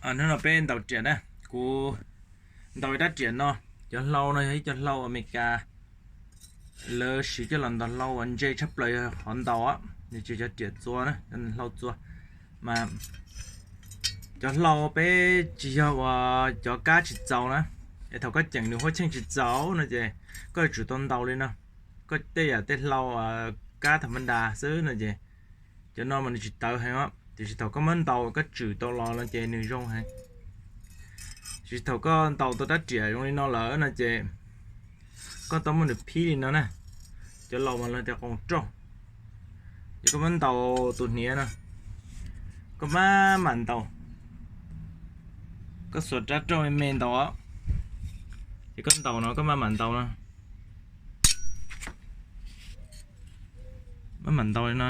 Hnub no peb ntaus riam na, kuv ntaus ib rab riam no. Cov hlau no yog ib co hlau Amelikas, lawv siv coj los ntaus hlau uas ntse tshaj plaws yog qhov ntaus, nws tsis yog cov riam txua, hlau txua. Mas cov hlau peb tsis yog uas cov kab tsis txaus na, es thaum koj ceem nws huab cheej tsis txaus no ces koj yuav tsum tau ntaus li no. Koj tej yam tej hlau kab tham ma das xwb no ces cov no mas nws tsis tawv heev os, tiam sis thaum koj muab ntaus koj tswm tau los no ces nws zoo heev. Tiam sis thaum koj ntaus tau rab riam zoo li no lawm no ces koj tau muab nws phib li no na. Cov laus mas lawv tias qoos roj. Ces koj muab ntaus tus hniav no, koj maj mam ntaus. Koj xuas rab roj me me ntaus, ces koj ntaus no koj maj mam ntaus no, maj mam ntaus li no.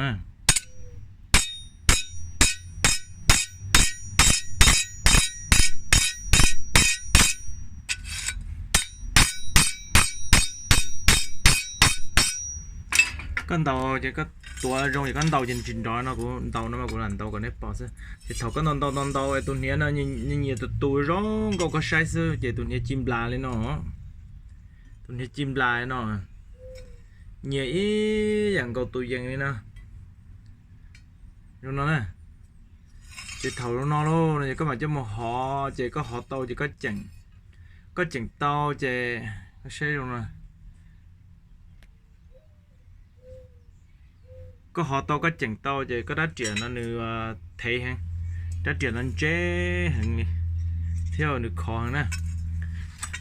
Koj ntaus ces koj tuav zoo ces koj ntaus ces nws tsis nrov no, kuv ntaus no mas kuv lam ntaus kom nej pom xwb. Ces thaum koj ntaus ntaus ntaus ntaus tus hniav no nyias tus tus zoo nkauj koj saib xwb ces tus hniav ci nplas li no. Tus hniav ci nplas li no, nyias ib yam nkaus tus yees li no. Zoo no na. Ces thaum zoo no lauj no ces koj mam coj mus hov, ces koj hov tau ces koj ceem, koj ceem tau ces koj saib zoo no. Koj hov tau koj ceem tau ces koj rab riam no nws thev heev, rab riam no ntse heev li thiab nws khov heev na.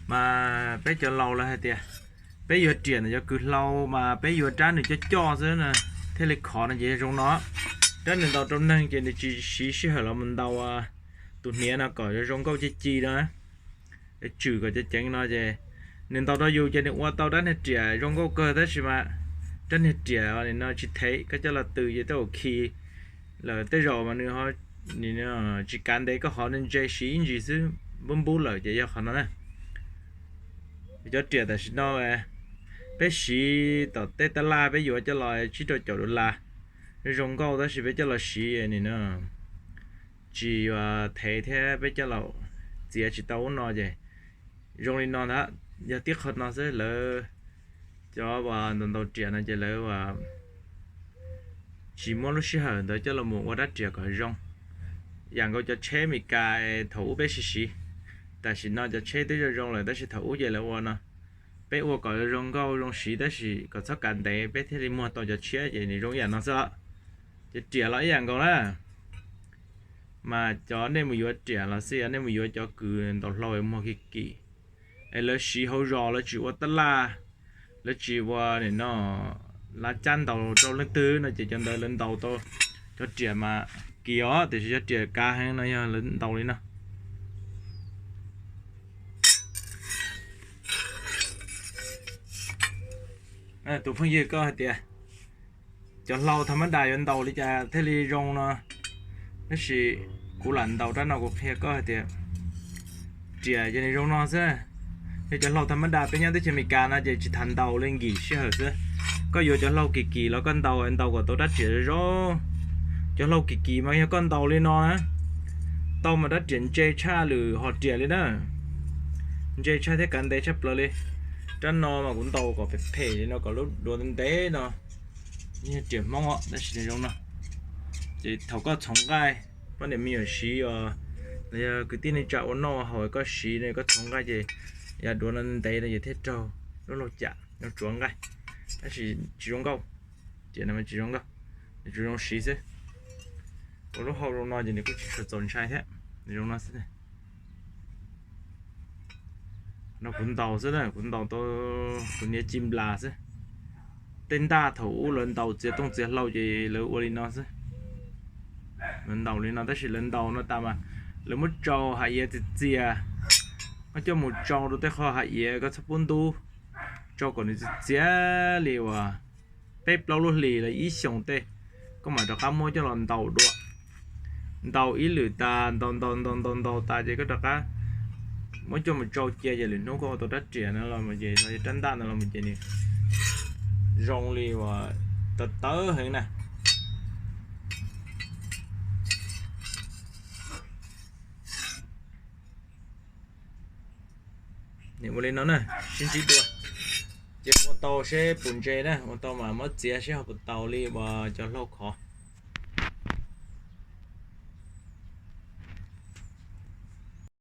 Mas peb cov laus lawv hais tias peb yuav riam ntawm cov kws hlau mas peb yuav rab nws coj coj xwb na thiaj li khov no ces yog zoo no. Rab nws ntaus rau neeg ces nws tsis siv sij hawm los mus ntaus tus hniav no kom zoo nkauj ci ci no, tswm kom ceev ceev no ces nws ntaus rau yus ces nws ua tau rab niag riam zoo nkauj kawg tab sis mas rab niag riam no tsis thev, koj coj los tws ces tej zaum khi lawm tej zaum mas nws tsis kav ntev, koj hov ntse siv ib ntsis xwb npub npub lawm ces yog qhov no na. Cov riam tam sim no peb siv tom tej tab laj peb yuav coj los tsib rau caum dollar, zoo nkauj tab sis peb coj los siv nim no tsis yuav thev thiab peb coj los txiav tsis tau ub no ces zoo li no ntag. Yog tib qho no xwb, lawv cov uas ntaus ntaus riam no ces lawv tsis muab lub sij hawm ntawd coj los mus ua rab riam kom zoo. Yam nkaus cov tsheb Amelikas thaum ub peb siv siv, tam sim no cov tsheb twb zoo zoo lawm tab sis thaum ub ces lawv ua no. Peb ua kom zoo nkauj zoo siv tab sis kom txhob kav ntev peb thiaj li muag tau cov tshiab ces nws zoo ib yam no xwb. Ces riam los ib yam nkaus na. Mas cov nej mus yuav riam los xij, yog nej mus yuav cov kws ntaus hlau muag kim kim, es lawv siv hauv zos lawv tsis ua tab laj, lawv tsis ua nim no lav cab ntaus rau leej twg no ces cov ntawd lawv ntaus tau cov riam mas kim os, tiam sis cov riam kav heev no yog lawv ntaus li no. Tus phooj ywg koj hais tias cov hlau tham ma das yuav ntaus li cas thiaj li zoo no, tab sis kuv lam ntaus rab no kuv qhia koj hais tias riam ces nws zoo no xwb. Yog cov hlau tham ma das peb nyob teb chaws Amelikas no ces tsis tham ntaus li, nkim sij hawm xwb. Koj yuav cov hlau kim kim los koj ntaus, ntaus kom tau rab riam zoo. Cov hlau kim kim mas yog koj ntaus li no na, tau mas rab riam ntse tshaj lwm hom riam li na, ntse tshaj thiab kav ntev tshaj plaws li. Rab no mas kuv ntaus kom phem phem li no kom lub duav ntev ntev no, yog riam Hmoob os tab sis nws zoo no. Ces thaum koj txhoov nqaij, poj niam me nyuam siv os, los yog kwv tij neej tsa ua noj haus koj siv no koj txhoov nqaij ces yav duav no ntev no ces thiaj raug lub lauj cam no tsuav nqaij, tab sis tsis zoo nkauj. Ces no tsis zoo nkauj, nws tsuas zoo siv xwb. Ua lub hau zoo no ces nws kuj tsis tshua txaus ntshai thiab, nws zoo no xwb. No kuv ntaus xwb na, kuv ntaus tau tus niag ci nplas xwb. Tej ntaj thaum ub lawv ntaus txiav tooj txiav hlau ces lawv ua li no xwb. Lawv ntaus li no tab sis lawv ntaus no tas mas lawv muab tsau hav iav txias txias, koj coj mus tsau rau tej qho hav iav koj txhob pub ntub, tsau kom nws txias txias li uas peb plaub lub hlis los ib xyoos tej, koj mam rov qab muab coj los ntaus dua. Ntaus ib lwm tas, ntaus ntaus ntaus ntaus ntaus tas ces koj rov qab muab coj mus tsau cia, ces lwm hnub koj ua tau rab riam no los ces no yog rab ntaj no los ces nws zoo li uas tawv tawv heev na. Ua li no na, sib ntsib dua. Ces ua tau seb puas ntse na, ua tau mas muab txiav seb ho puas tau li uas cov hlau khov.